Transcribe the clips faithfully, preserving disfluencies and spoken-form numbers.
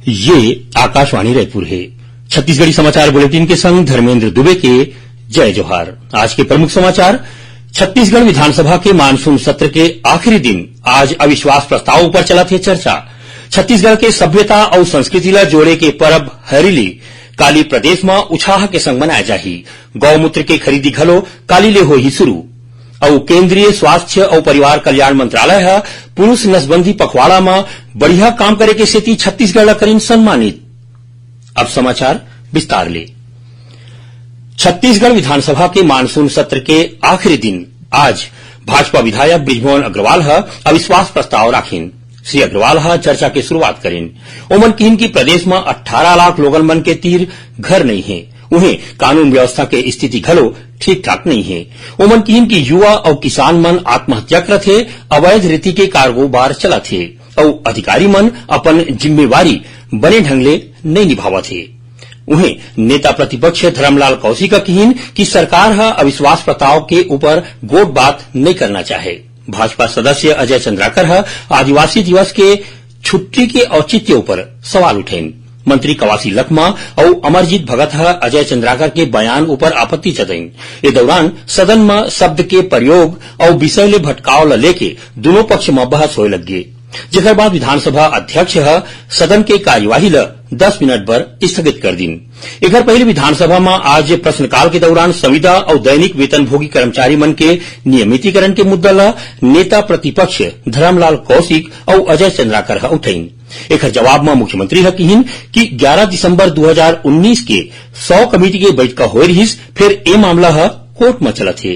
ये आकाशवाणी रायपुर हे। छत्तीसगढ़ी समाचार बुलेटिन के संग धर्मेंद्र दुबे के जय जोहार। आज के प्रमुख समाचार। छत्तीसगढ़ विधानसभा के मानसून सत्र के आखिरी दिन आज अविश्वास प्रस्ताव ऊपर चलत हे चर्चा। छत्तीसगढ़ के सभ्यता अउ संस्कृति ला जोड़े के परब हरेली काली प्रदेश म उछाह के संग मनाए जाही। गौमूत्र के खरीदी घलो काली ले होही शुरू। अउ केंद्रीय स्वास्थ्य अउ परिवार कल्याण मंत्रालय ह पुरुष नसबंदी पखवाड़ा म बढ़िया काम करे के सेती छत्तीसगढ़ ला करिन सम्मानित। अब समाचार विस्तार ले। छत्तीसगढ़ विधानसभा के मानसून सत्र के आखिरी दिन आज भाजपा विधायक बृजमोहन अग्रवाल ह अविश्वास प्रस्ताव राखिन। श्री अग्रवाल ह चर्चा के शुरुआत करिन। ओमन किहिन कि प्रदेश म अट्ठारह लाख लोगन मन के तीर घर नइ हे, उहें कानून व्यवस्था के स्थिति घलो ठीक ठाक नइ हे। ओमन किहिन कि युवा अउ किसान मन आत्महत्या करत हे, अवैध रीति के कारोबार चलत हे अउ अधिकारी मन अपन जिम्मेवारी बने ढंग ले नइ निभावत हे। उहें नेता प्रतिपक्ष धरमलाल कौशिक ह किहिन कि सरकार ह अविश्वास प्रस्ताव के ऊपर गोठ बात नइ करना चाहे। भाजपा सदस्य अजय चंद्राकर ह आदिवासी दिवस के छुट्टी के औचित्य ऊपर सवाल उठेन। मंत्री कवासी लखमा अउ अमरजीत भगत ह अजय चंद्राकर के बयान ऊपर आपत्ति जतइन। ए दौरान सदन म शब्द के प्रयोग अउ विषय ले भटकाव ल लेके दूनों पक्ष म बहस होए लग गे, जेकर बाद विधानसभा अध्यक्ष ह सदन के कार्यवाही ल दस मिनट बर स्थगित कर दिन। एकर पहले विधानसभा म आज प्रश्नकाल के दौरान संविदा अउ दैनिक वेतनभोगी कर्मचारी मन के नियमितीकरण के मुद्दा ल नेता प्रतिपक्ष धरमलाल कौशिक अउ अजय चंद्राकर ह उठइन। एखर जवाब म मुख्यमंत्री ह किहिन कि ग्यारह दिसंबर दू हजार उन्नीस के सौ कमेटी के बैठका होए रिहिस, फेर ए मामला ह कोर्ट म चलत हे।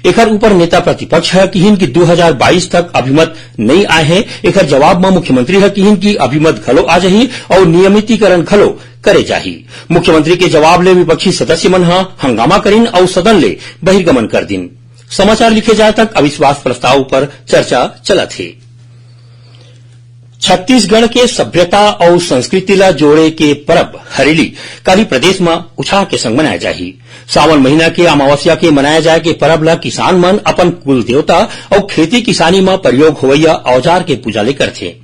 एखर ऊपर नेता प्रतिपक्ष ह किहिन कि दू हजार बाईस तक अभिमत नइ आए हे। एखर जवाब म मुख्यमंत्री ह किहिन कि अभिमत घलो आ जाही अउ नियमितीकरण घलो करे जाही। मुख्यमंत्री के जवाब ले विपक्षी सदस्य मन ह हंगामा करिन अउ सदन ले बहिर्गमन कर दिन। समाचार लिखे जाए तक अविश्वास प्रस्ताव ऊपर चर्चा चलत हे। छत्तीसगढ़ के सभ्यता अउ संस्कृति ला जोड़े के परब हरेली काली प्रदेश म उछाह के संग मनाए जाही। सावन महीना के अमावस्या के मनाए जाए के परब ला किसान मन अपन कुल देवता अउ खेती किसानी म प्रयोग होवइया औजार के पूजा ले करथे।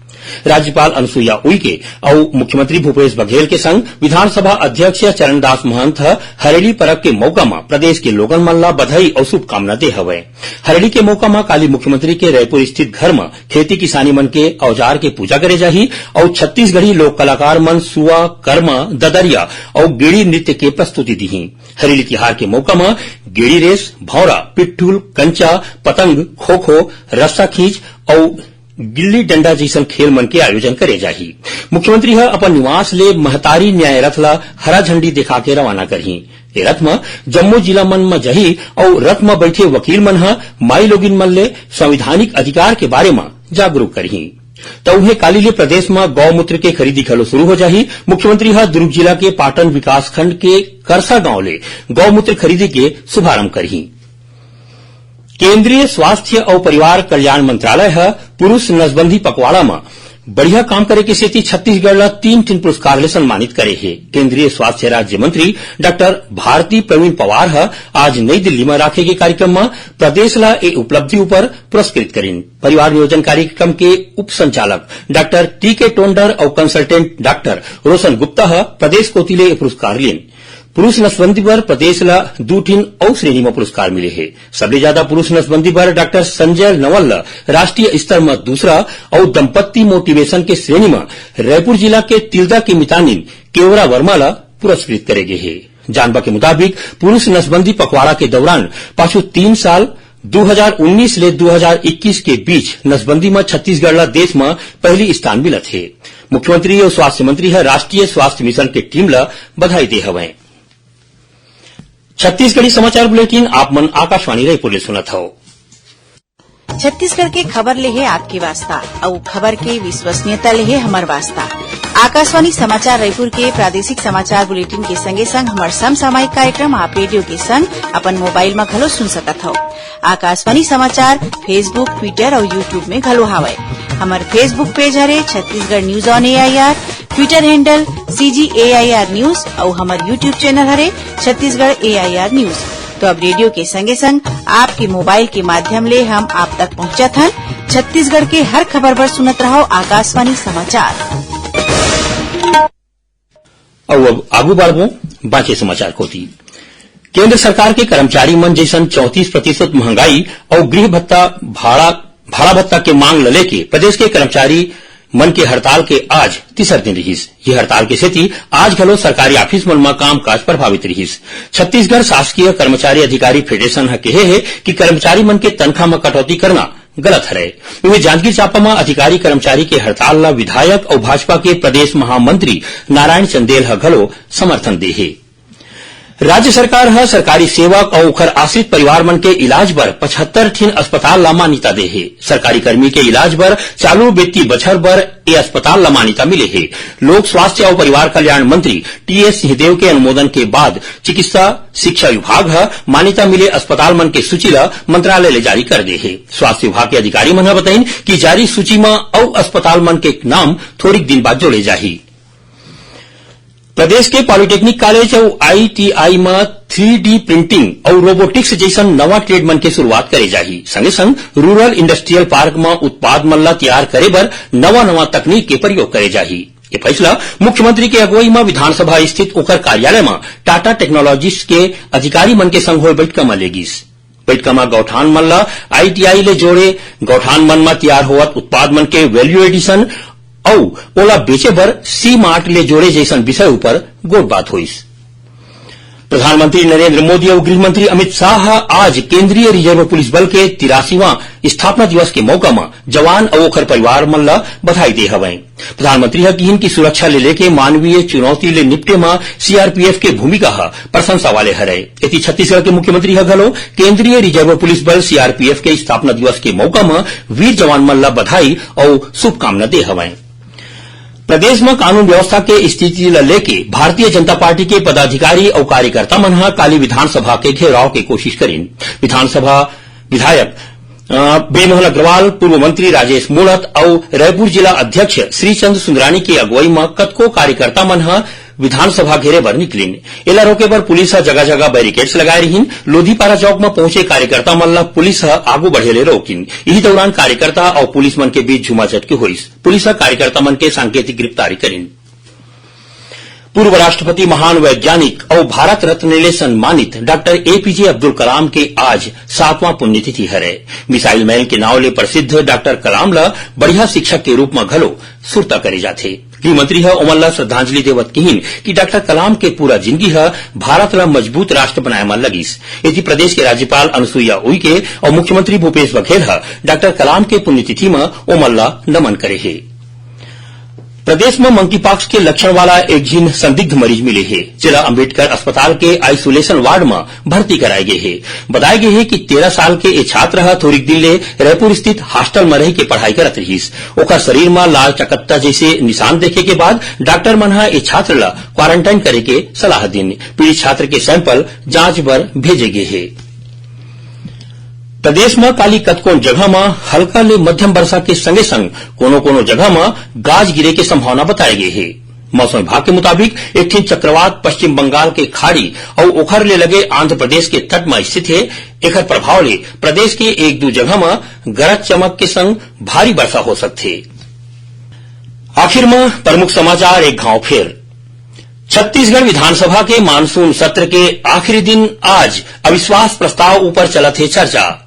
राज्यपाल अनुसुईया उइके अउ मुख्यमंत्री भूपेश बघेल के संग विधानसभा अध्यक्ष चरणदास महंत ह हरेली परब के मौका म प्रदेश के लोगन मन ला बधाई अउ शुभकामना दे हवय। हरेली के मौका म काली मुख्यमंत्री के रायपुर स्थित घर म खेती किसानी मन के औजार के पूजा करे जाही अउ छत्तीसगढ़ी लोक कलाकार मन सुआ, करमा, ददरिया अउ गेड़ी नृत्य के प्रस्तुति दीही। हरेली तिहार के मौका म गेड़ी रेस, भौंरा, पिट्ठुल, कंचा, पतंग, खो-खो, रस्सा खींच अउ गिल्ली डंडा जइसन खेल मन के आयोजन करे जाही। मुख्यमंत्री ह अपन निवास ले महतारी न्याय रथ ला हरा झंडी दिखा के रवाना करही। ए रथ म जम्मो जिला मन म जाही अउ रथ म बइठे वकील मन ह माई लोगिन मन ले संवैधानिक अधिकार के बारे म जागरूक करही। त उहें काली ले प्रदेश म गौमूत्र के खरीदी घलो शुरू हो जाही। मुख्यमंत्री ह दुर्ग जिला के पाटन विकासखंड के करसा गांव ले गौमूत्र खरीदी के शुभारंभ करही। केंद्रीय स्वास्थ्य अउ परिवार कल्याण मंत्रालय ह पुरुष नसबंदी पखवाड़ा म बढ़िया काम करे के सेती छत्तीसगढ़ ला तीन ठिन पुरस्कार ले सम्मानित करे हे। केंद्रीय स्वास्थ्य राज्य मंत्री डॉक्टर भारती प्रवीण पवार ह आज नई दिल्ली म राखे गे कार्यक्रम म प्रदेश ला ए उपलब्धि ऊपर पुरस्कृत करिन। परिवार नियोजन कार्यक्रम के उप संचालक डॉक्टर टी के टोंडर अउ कंसल्टेंट डॉक्टर रोशन गुप्ता ह प्रदेश कोति ले ए पुरस्कार लीन। पुरुष नसबंदी बर प्रदेश ला दू ठिन अउ श्रेणी म पुरस्कार मिले हे। सबले ज्यादा पुरुष नसबंदी बर डॉक्टर संजय नवल ल राष्ट्रीय स्तर म दूसरा अउ दंपत्ति मोटिवेशन के श्रेणी म रायपुर जिला के तिल्दा के मितानिन केवरा वर्मा ल पुरस्कृत करे गे हे। जानबा के मुताबिक, पुरुष नसबंदी पखवाड़ा के दौरान पाछू तीन साल दू हजार उन्नीस ले दू हजार इक्कीस के बीच नसबंदी म छत्तीसगढ़ ल देश म पहली स्थान मिलत हे। मुख्यमंत्री अउ स्वास्थ्य मंत्री ह राष्ट्रीय स्वास्थ्य मिशन के टीम ल बधाई दे हवय। छत्तीसगढ़ी समाचार बुलेटिन आप मन आकाशवाणी रायपुर ले सुनत हव। छत्तीसगढ़ के खबर ले हे आपके वास्ता, अउ खबर के विश्वसनीयता ले हे हमर वास्ता। आकाशवाणी समाचार रायपुर के प्रादेशिक समाचार बुलेटिन के संगे संग हमर समसामयिक कार्यक्रम आप रेडियो के संग अपन मोबाइल म घलो सुन सकत हव। आकाशवाणी समाचार Facebook, Twitter अउ YouTube में घलो हावय। हमर Facebook पेज हरे Chhattisgarh news on AIR, Twitter handle CG AIR news अउ हमर YouTube चैनल हरे छत्तीसगढ़ एआईआर न्यूज। तो अब रेडियो के संगे संग आपके मोबाइल के माध्यम ले हम आप तक पहुंचत हन। छत्तीसगढ़ के हर खबर बर सुनत रहव आकाशवाणी समाचार। अउ अब आगू बढ़बो बाकी समाचार कोति। केंद्र सरकार के कर्मचारी मन जइसन चौंतीस प्रतिशत महंगाई अउ गृह भत्ता, भाड़ा, भाड़ा भत्ता के मांग ल लेके प्रदेश के कर्मचारी मन के हड़ताल के आज तीसर दिन रिहिस। ये हड़ताल के सेती आज घलो सरकारी ऑफिस मन म कामकाज प्रभावित रिहिस। छत्तीसगढ़ शासकीय कर्मचारी अधिकारी फेडरेशन ह केहे हे कि कर्मचारी मन के तनखा म कटौती करना गलत हरय। उहें, जांजगीर चांपा म अधिकारी कर्मचारी के हड़ताल ल विधायक अउ भाजपा के प्रदेश महामंत्री नारायण चंदेल ह घलो समर्थन दे हे। राज्य सरकार ह सरकारी सेवक अउ ओखर आश्रित परिवार मन के इलाज बर पचहत्तर ठिन अस्पताल ला मान्यता दे हे। सरकारी कर्मी के इलाज बर चालू वित्तीय बछर बर ए अस्पताल ला मान्यता मिले हे। लोक स्वास्थ्य अउ परिवार कल्याण मंत्री टीएस सिंहदेव के अनुमोदन के बाद चिकित्सा शिक्षा विभाग ह मान्यता मिले अस्पताल मन के सूची ला मंत्रालय ले जारी कर दे हे। स्वास्थ्य विभाग के अधिकारी मन ह बताइन कि जारी सूची म अउ अस्पताल मन के नाम थोरिक दिन बाद जोड़े जाही। प्रदेश के पॉलिटेक्निक कॉलेज अउ आईटीआई म थ्री डी प्रिंटिंग अउ रोबोटिक्स जइसन नवा ट्रेड मन के शुरुआत करे जाही। संगे संग रूरल इंडस्ट्रियल पार्क म उत्पाद मन ला तैयार करे बर नवा नवा तकनीक के प्रयोग करे जाही। ये फैसला मुख्यमंत्री के अगुवई म विधानसभा स्थित ओकर कार्यालय म टाटा टेक्नोलॉजीज के अधिकारी मन के संग होय बैठका म ले गिस। बैठका म गौठान मन ल आईटीआई ले जोड़े, गौठान मन म तैयार होवत उत्पाद मन के वैल्यू एडिशन अउ ओला बेचे बर सी मार्ट ले जोड़े जइसन विषय ऊपर गोठबात होइस। प्रधानमंत्री नरेंद्र मोदी अउ गृह मंत्री अमित शाह ह आज केंद्रीय रिजर्व पुलिस बल के तिरासीवां स्थापना दिवस के मौका म जवान अउ ओखर परिवार मन ल बधाई दे हवंय। प्रधानमंत्री ह किहिन कि सुरक्षा ले लेके मानवीय चुनौती ले निपटे म सीआरपीएफ के भूमिका ह प्रशंसा वाले हरय। एती छत्तीसगढ़ के मुख्यमंत्री ह घलो केंद्रीय रिजर्व पुलिस बल सीआरपीएफ के स्थापना दिवस के मौका म वीर जवान मन ल बधाई अउ शुभकामना दे हवंय। प्रदेश म कानून व्यवस्था के स्थिति ल लेके भारतीय जनता पार्टी के पदाधिकारी अउ कार्यकर्ता मन ह काली विधानसभा के घेराव के कोशिश करिन। विधानसभा विधायक, अ, ब्रिजमोहन अग्रवाल, पूर्व मंत्री राजेश मूणत अउ रायपुर जिला अध्यक्ष श्रीचंद सुंदरानी के अगुवई म कतको कार्यकर्ता मन ह विधानसभा घेरे बर निकलिन। एला रोके बर पुलिस ह जगह-जगह बैरिकेड्स लगाए रिहिन। लोधीपारा चौक म पहुंचे कार्यकर्ता मन ल पुलिस ह आगू बढ़े ले रोकिन। इही दौरान कार्यकर्ता अउ पुलिस मन के बीच झूमाझटकी होइस। पुलिस ह कार्यकर्ता मन के सांकेतिक गिरफ्तारी करिन। पूर्व राष्ट्रपति, महान वैज्ञानिक अउ भारत रत्न ले सम्मानित डॉक्टर एपीजे अब्दुल कलाम के आज सातवां पुण्यतिथि हरय। मिसाइल मैन के नांव ले प्रसिद्ध डॉक्टर कलाम ल बढ़िया शिक्षक के रूप म घलो सुरता करे जाथे। गृह मंत्री ह ओमन ल श्रद्धांजलि देवत किहिन कि डॉक्टर कलाम के पूरा जिनगी ह भारत ल मजबूत राष्ट्र बनाए म लगिस। एती प्रदेश के राज्यपाल अनुसुईया उइके अउ मुख्यमंत्री भूपेश बघेल ह डॉक्टर कलाम के पुण्यतिथि म ओमन ल नमन करे हे। प्रदेश म मंकीपॉक्स के लक्षण वाला एक झिन संदिग्ध मरीज मिले हे, जेला अंबेडकर अस्पताल के आइसोलेशन वार्ड म भर्ती कराए गे हे। बताए गे हे कि तेरह साल के ए छात्र ह थोरिक दिन ले रायपुर स्थित हॉस्टल म रहिके पढ़ाई करत रिहिस। ओकर शरीर म लाल चकत्ता जइसे निशान देखे के बाद डॉक्टर मन ह ए छात्र ल क्वारंटाइन करे के सलाह दिन। पीड़ित छात्र के सैंपल जांच बर भेजे गे हे। प्रदेश म काली कतकोन जगह म हल्का ले मध्यम वर्षा के संगे संग कोनो-कोनो जगह म गाज गिरे के संभावना बताए गे हे। मौसम विभाग के मुताबिक एक ठिन चक्रवात पश्चिम बंगाल के खाड़ी अउ ओखर ले लगे आंध्र प्रदेश के तट म स्थित हे। एखर प्रभाव ले प्रदेश के एक दू जगह म गरज चमक के संग भारी वर्षा हो सकथे। आखिर म प्रमुख समाचार एक घाव फेर। छत्तीसगढ़ विधानसभा के मानसून सत्र के आखिरी दिन आज अविश्वास प्रस्ताव ऊपर चलत हे चर्चा।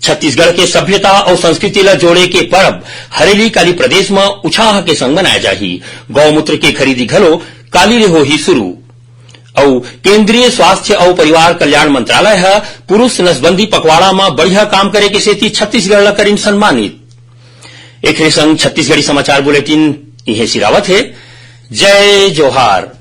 छत्तीसगढ़ के सभ्यता अउ संस्कृति ल जोड़े के परब हरेली काली प्रदेश म उछाह के संग मनाए जाही। गौमूत्र के खरीदी घलो काली ले होही शुरू। अउ केंद्रीय स्वास्थ्य अउ परिवार कल्याण मंत्रालय ह पुरुष नसबंदी पखवाड़ा म बढ़िया काम करे के सेती छत्तीसगढ़ ल करिन सम्मानित। एखरे संग छत्तीसगढ़ी समाचार बुलेटिन इहें सिरावत हे। जय जोहार।